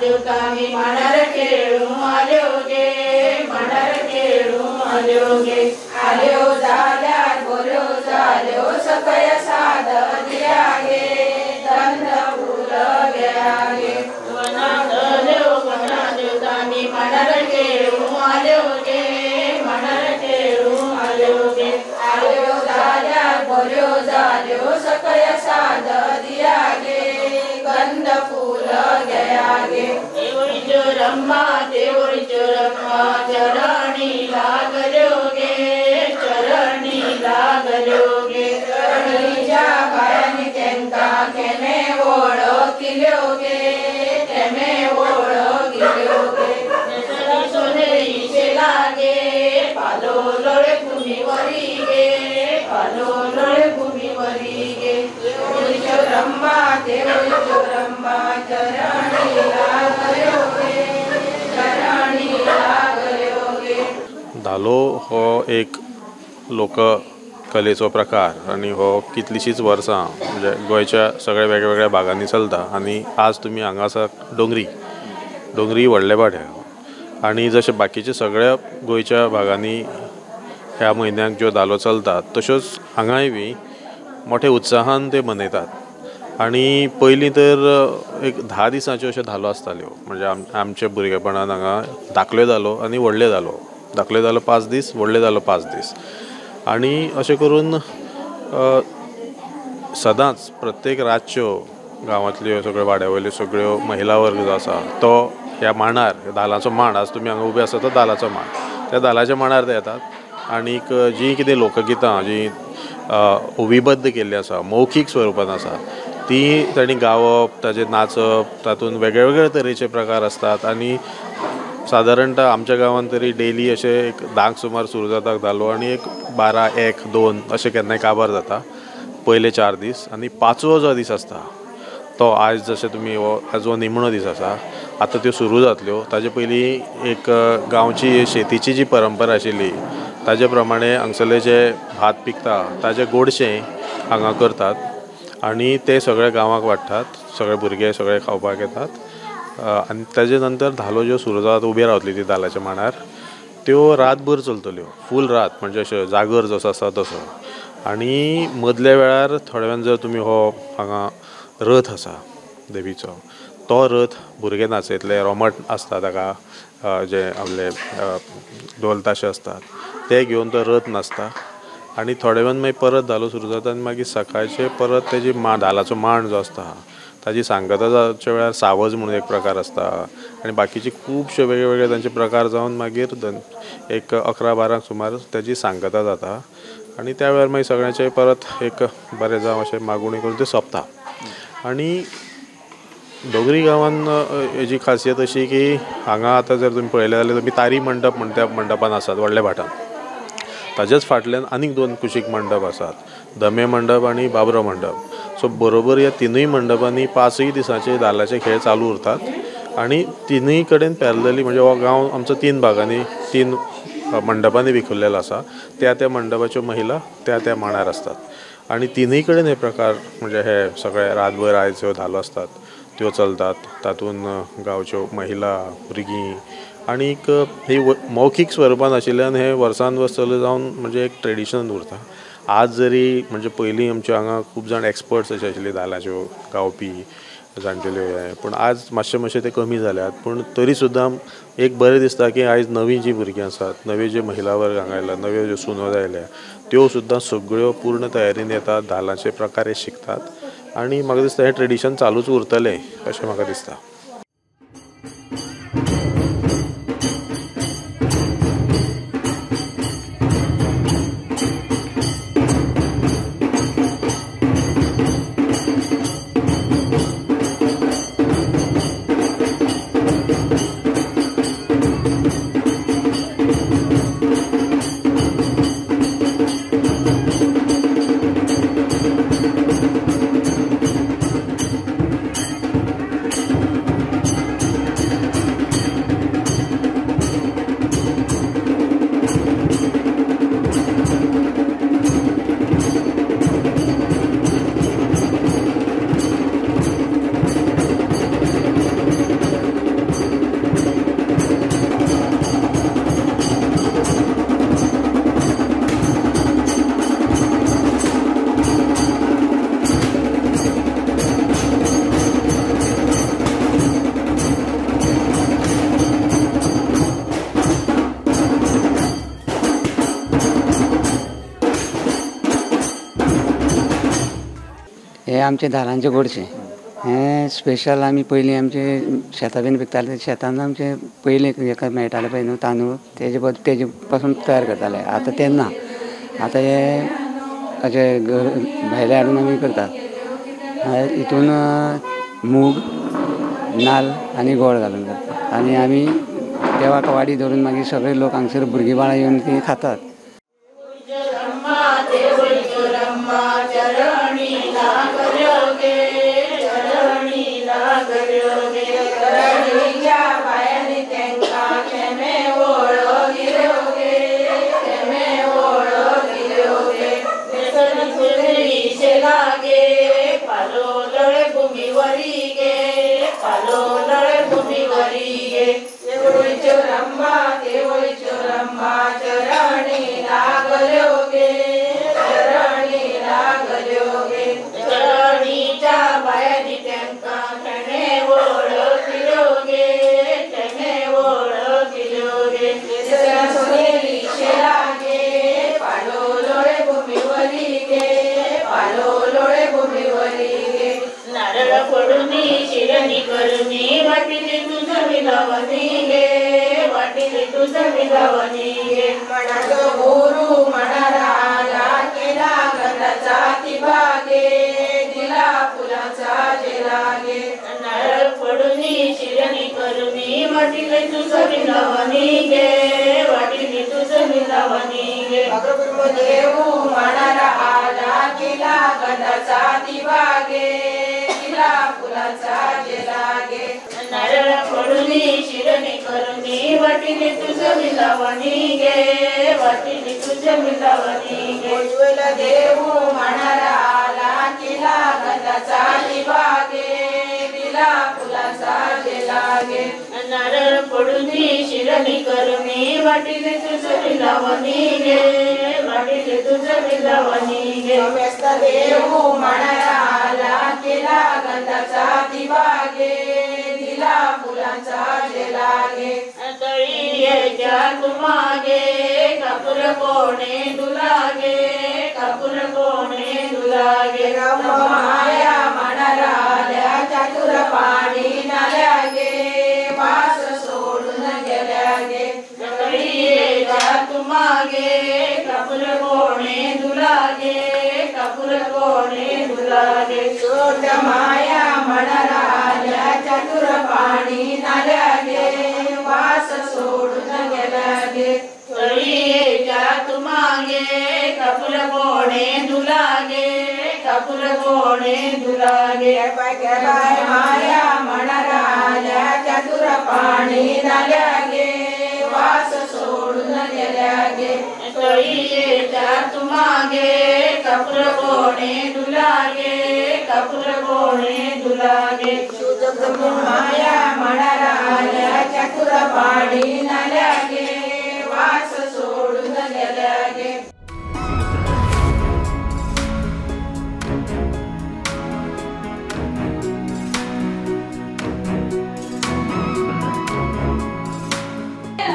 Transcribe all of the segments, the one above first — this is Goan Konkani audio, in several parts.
देवतांनी मांडार खेळूं आल्यो गे, मांडार खेळूं आल्यो गे. आल्यो जाल्यार बऱ्यो जाल्यो सकय साद दिया गे, गंध फूल गया गे. वना देवतांनी मांडार खेळूं आल्यो गे, मांडार खेळूं आल्यो गे. आल्यो जाल्यार बऱ्यो जाल्यो सकय साद दिया गे, गंध फूल गया गे. देवळीच्यो रम्मा देवळीच्यो रम्मा चरणी लागल्यो गे, चरणी लागल्यो गे. चरणीच्या पायांनी तेंकां केमे वळखिल्यो गे, केमे वळखिल्यो गे. सोनेरीचे लागे पालो लोळे भूमीवरी गे, पालो लोळे भूमीवरी गे. देवळीच्यो रम्मा देवळीच्यो रम्मा चरणी लागल्यो गे, चरणी लागल्यो गे. धालो हो एक लोककलेचो प्रकार आनी हो कितलींशींच वर्सां म्हणजे गोंयच्या सगळ्या वेगवेगळ्या भागांनी चलता. आनी आज तुमी हांगा आसा डोंगरी, डोंगरी व्हडले भाट्या. आनी जशें बाकीच्या सगळ्या गोंयच्या भागांनी ह्या म्हयन्याक ज्यो धालो चलतात तश्योच हांगाय बी मोठे उत्साहान ते मनयतात. आनी पयलीं तर एक 10 दिसांच्यो अश्यो धालो आसताल्यो. म्हणजे आमच्या भुरगेपणान हांगा धाकल्यो धालो आनी व्हडल्यो धालो, धाकल्यो धालो 5 दीस, व्हडल्यो धालो 5 दीस. आनी अशें करून सदांच प्रत्येक रातच्यो गांवांतल्यो सगळ्यो वाड्या वयल्यो सगळ्यो महिला वर्ग जो आसा तो ह्या मांडार, धालाचो मांड, आज तुमी हांगा उबे आसा तो धालाचो मांड, त्या धालाच्या मांडार ते येतात. आनीक जीं कितें लोकगितां जीं ओवीबद्ध केल्लीं आसा, मौखीक स्वरुपान आसा, ती तांणी गावप, ताजेर नाचप, तातूंत वेगळे वेगळे तरेचे प्रकार आसतात. आनी सादारणतः आमच्या गांवांत तरी डेली अशें एक 10 सुमार सुरू जाता धालो आनी एक 12, 1, 2 अशें केन्नाय काबार जाता पयले 4 दीस. आनी 5वो जो दीस आसता तो आयज जशें तुमी हो आज हो निमणो दीस आसा, आतां त्यो सुरू जातल्यो. ताजे पयलीं एक गांवची शेतीची जी परंपरा आशिल्ली ताजे प्रमाणे हांगसरले जे भात पिकता ताजें गोडशें हांगा करतात आनी ते सगळे गांवाक वाडटात, सगळे भुरगे सगळे खावपाक येतात. आनी ताजे नंतर धालो ज्यो सुरू जातात उबे रावतली ती धालाच्या मांडार, त्यो रातभर चलतल्यो, फूल रात, म्हणजे अशें जागर जसो आसा तसो. आनी मदल्या वेळार थोड्या वेळान जर तुमी हो हांगा रथ आसा देवीचो, तो रथ भुरगे नाचयतले, रोमट आसता ताका, जे आपले ढोल ताशे आसतात ते घेवन तो रथ नाचता. आनी थोड्या वेळान मागीर परत धालो सुरू जाता आनी मागीर सकाळचे परत तेजी धालाचो मांड जो आसता ताजी सांगता जावच्या वेळार सावज म्हणून एक प्रकार आसता आनी बाकीचे खुबशे वेगळे वेगळे तांचे प्रकार जावन मागीर एक 11-12 सुमार ताजी सांगता जाता. आनी त्या वेळार मागीर सगळ्यांचे परत एक बरें जावं अशें मागुणी करून तें सोंपता. आनी डोंगरी गांवान हेजी खासियत अशी की हांगा आतां जर तुमी पळयलें जाल्यार तुमी तारी मंडप म्हण त्या मंडपान आसात व्हडल्या भाटान, ताज्याच फाटल्यान आनीक 2 कुशीक मंडप आसात, दमे मंडप आनी बाबरो मंडप. सो बरोबर ह्या 3 मंडपांनी 5 दिसांचे धालाचे खेळ चालू उरतात आनी 3 कडेन पॅरलली, म्हणजे हो गांव आमचो 3 भागांनी 3 मंडपांनी विखुरलेलो आसा. त्या त्या मंडपाच्यो महिला त्या त्या मांडार आसतात आनी 3 कडेन हे प्रकार म्हणजे हे सगळे रातभर आयज ह्यो धालो आसतात त्यो चलतात. तातूंत गांवच्यो महिला, भुरगीं आनीक ही मौखीक स्वरुपान आशिल्ल्यान हे वर्सान वर्स चलत जावन म्हणजे एक ट्रेडिशन उरता. आज जरी म्हणजे पयलीं आमच्या हांगा खूब जाण एक्सपर्ट्स अशे आशिल्ले धालाच्यो गावपी जाणटेल्यो हे, पूण आज मातशें मातशें ते कमी जाल्यात. पूण तरी सुद्दां एक बरें दिसता की आयज नवीं जीं भुरगीं आसात, नवे जे महिला वर्ग हांगा आयला, नव्यो ज्यो सुनो आयल्या त्यो सुद्दां सगळ्यो पूर्ण तयारीन येतात, धालाचे प्रकार हे शिकतात आनी म्हाका दिसता हें ट्रेडिशन चालूच उरतलें अशें म्हाका दिसता. हे आमचे धालांचे गोडशें हें स्पेशल. आमी पयलीं आमचे शेतां बीन पिकताले, शेतान आमचे पयलीं हेका मेळटाले पळय न्हू तांदूळ, तेजे तेजे पासून तयार करताले. आतां तें ना, आतां हे अशें भायले हाडून आमी करतात. हितून मूग, नाल्ल आनी गोड घालून करतात आनी आमी देवाक वाडी धरून मागीर सगळे लोक हांगसर भुरगीं बाळां येवन ती खातात.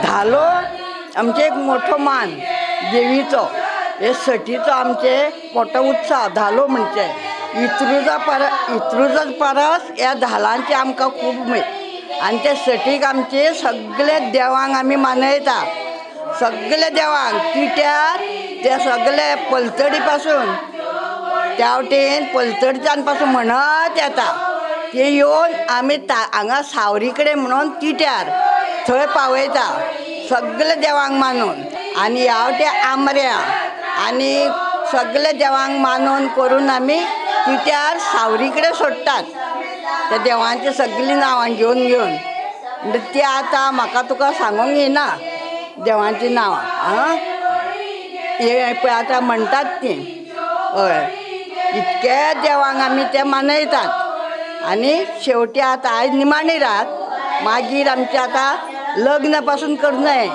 धालो आमचे एक मोठो मान देवीचो, हे सटीचो आमचे मोठो उत्साह धालो म्हणजे इत्रुजा परस ह्या धालांचे आमकां खूब उमेद. आनी ते सटीक आमचे सगळे देवांक आमी मानयता, सगळे देवांक तिट्यार ते सगळे पलतडी पासून त्या वटेन पलतडच्यान पासून म्हणत येता ते येवन आमी हांगा सावरी कडेन म्हणून तिट्यार थंय पावयता सगळे देवांक मानून. आनी ह्या वटे आमऱ्या आनी सगळे देवांक मानून करून आमी तिट्यार सावरी कडेन सोडटात त्या देवांची सगळीं नांवां घेवन घेवन. म्हणटा ती आतां म्हाका तुका सांगूंक येना देवांचीं नांवां आं, हे पळय आतां म्हणटात तीं. हय, इतके देवांक आमी ते मानयतात. आनी शेवटी आतां आयज निमाणी रात, मागीर आमचें आतां लग्न पासून करनाय,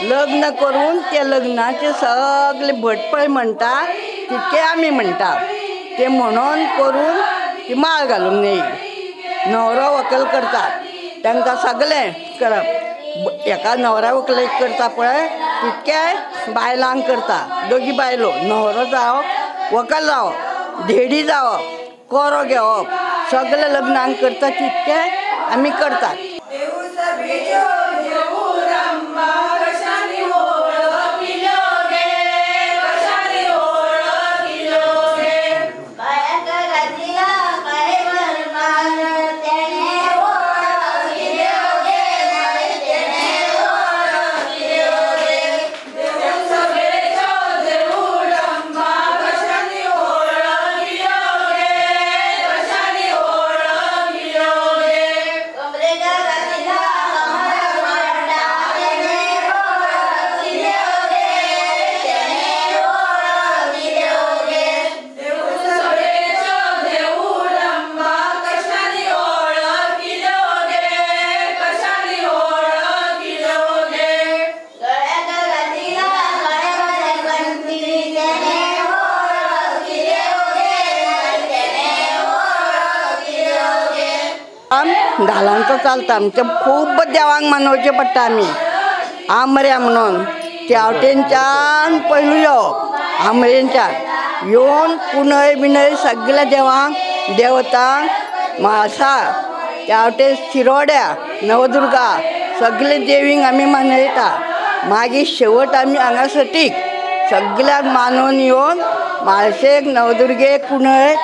लग्न करून ते लग्नाचे सगळे भटपळ म्हणटा तितके आमी म्हणटा ते म्हणून करून ती माळ घालूंक न्ही. न्हवरो व्हंकल करतात तांकां सगळें करप, एका न्हवऱ्या व्हंकलेक करता पळय तितके बायलांक करता, दोगी बायलो, न्हवरो जावं व्हंकल जावं, धेडी जावप, कोरो घेवप, सगळे लग्नांक करता तितकें आमी करतात. धालांचो चलता आमचें, खूब देवांक मानोवचें पडटा आमी. आमऱ्या म्हणून त्या वटेनच्यान पयलू येवप, आमरेंच्यान येवन कुणय बिणय सगळ्या देवांक देवतांक म्हाळसा, त्या वटेन शिरोड्या नवदुर्गा सगळे देवींक आमी मानयता. मागीर शेवट आमी हांगा सटीक सगळ्यांक मानून येवन म्हाळशेक नवदुर्गेक कुणय,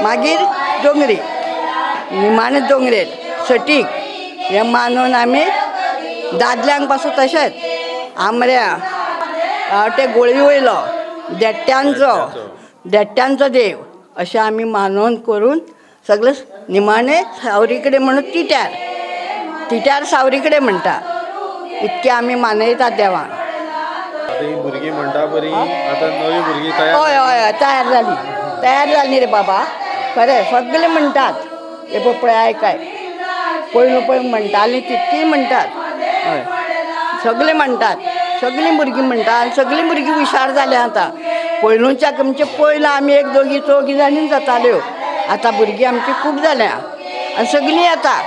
मागीर दोंगरी निमाणे दोंगरेर सटीक हें मानून आमी दादल्यांक पासून तशेंच आमऱ्या ते गोळी वयलो देट्ट्यांचो देट्ट्यांचो देव अशें आमी मानून करून सगळे निमाणे सावरी कडेन म्हणून तिट्यार तिट्यार सावरी कडेन म्हणटा, इतकें आमी मानयतात देवांक. भुरगीं म्हणटा बरी आतां नवी भुरगीं तयार, हय हय तयार जाली, तयार जाली रे बाबा, खरें सगळे म्हणटात हे पळय आयकाय पयलू पळय म्हणटाली तितकीय म्हणटात, हय सगळे म्हणटात, सगळीं भुरगीं म्हणटा आनी सगळीं भुरगीं हुशार जाल्यां आतां. पयलूच्या आमचे पयलीं आमी एक दोगी चौगी जाणीं जाताल्यो, आतां भुरगीं आमची खूब जाल्यां आनी सगळीं येता.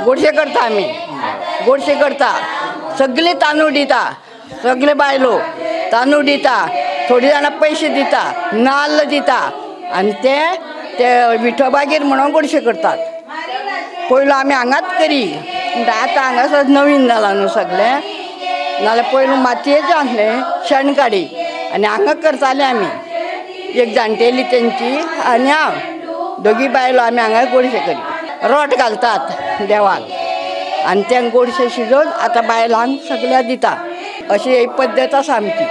गोडशे करता आमी, गोडशे करता, सगळे तांदूळ दिता, सगळे बायलो तांदूळ दिता, थोडी जाणां पयशे दिता, नाल्ल दिता आनी ते ते विठोबागेर म्हणून गोडशे करतात. पयलू आमी हांगाच करी, आतां हांगासर नवीन जालां न्हू सगळें, नाल्यार पयलू मातयेचें आसलें शेण काडी आनी हांगा करताले आमी, एक जाणटेली तेंची आनी हांव दोगी बायलो आमी हांगा गोडशे करी. रोट घालतात देवाक आनी तें गोडशें शिजोवन आतां बायलांक सगळ्या दिता, अशी एक पद्दत आसा आमची.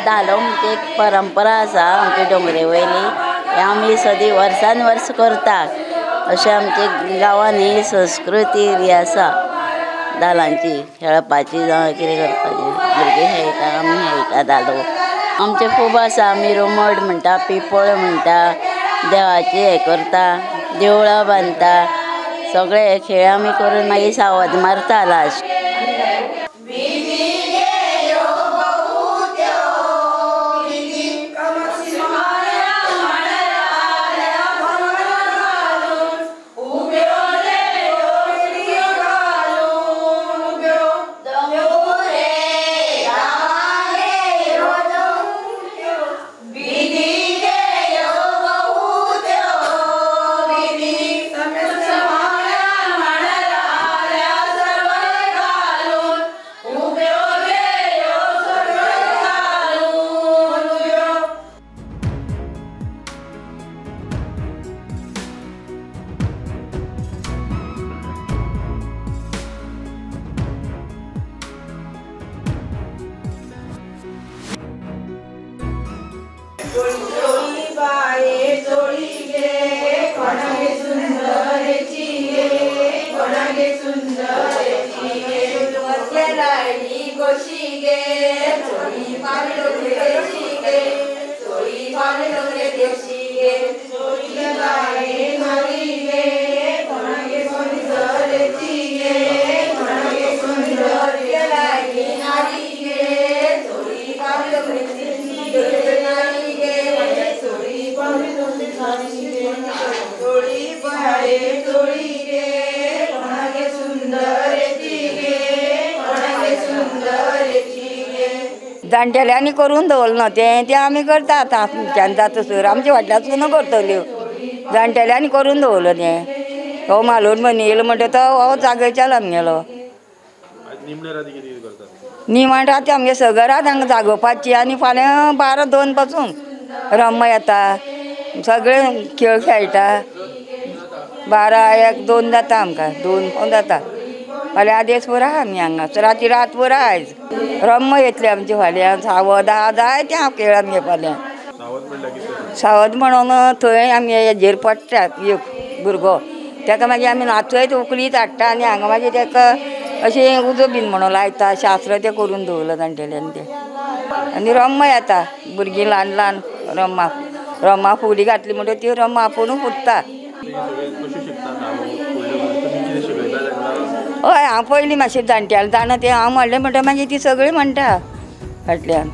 धालो म्हणजे एक परंपरा आसा आमच्या दोंगरे वयली, हें आमी सदी वर्सान वर्स करतात. अशें आमच्या गांवांत ही संस्कृती ही आसा धालांची, खेळपाची जावं कितें करपाची, भुरगीं खेळटा आमी खेळटा धालो. आमचें खूब आसा, आमी रोमट म्हणटा, पिपळ म्हणटा, देवाची हें करता, देवळां बांदता, सगळे हे खेळ आमी करून मागीर सावद मारता लास्ट. देवशी गे चोळी पावली डोंगरे देवशी गे चोळी पावली डोंगरे देवशी गे चोळी बाये नारी गे कोणागे सुंदरची गे कोणागे सुंदर लागी नारी गे चोळी पावली डोंगरे देवशी गे नारी गे चोळी पावली डोंगरे देवशी गे चोळी बाये चोळी गे कोणागे सुंदरची गे कोणागे सुंदरची गे. जाणटेल्यांनी करून दवरलें ना तें तें आमी करता आतां आमच्यान जाता सर आमच्या फाटल्यान सुद्दां करतल्यो. जाणटेल्यांनी करून दवरलो तें हो मालोड मनयलो म्हणटा तो हो जागयतालो आमगेलो. निमाण राती आमगे सगळं रात हांगा जागोवपाची आनी फाल्यां 12-2 पासून रम्मा येता सगळे खेळ खेळटा. 12, 1, 2 जाता आमकां 2 जाता. फाल्यां आदेस भर आहा आमी हांगा राती रातभर आहा आयज रम्मा येतली आमची फाल्यां. सावद आहा जायते हांव खेळ आमगे फाल्यां. सावद म्हणून थंय आमी हेजेर पडटा एक भुरगो ताका मागीर आमी नाचयत उकलीत हाडटा आनी हांगा मागीर ताका अशें उजो बीन म्हणून लायता शास्त्र तें करून दवरलां जाणटेल्यांनी तें. आनी रम्मा येता भुरगीं ल्हान ल्हान रम्मा रम्मा फुगडी घातली म्हणटकीर ती रम्मा आपुणूच फुट्टा. हय हांव पयलीं मातशें जाणट्यालें जाणा तें हांव म्हणलें म्हणटा मागीर ती सगळीं म्हणटा फाटल्यान.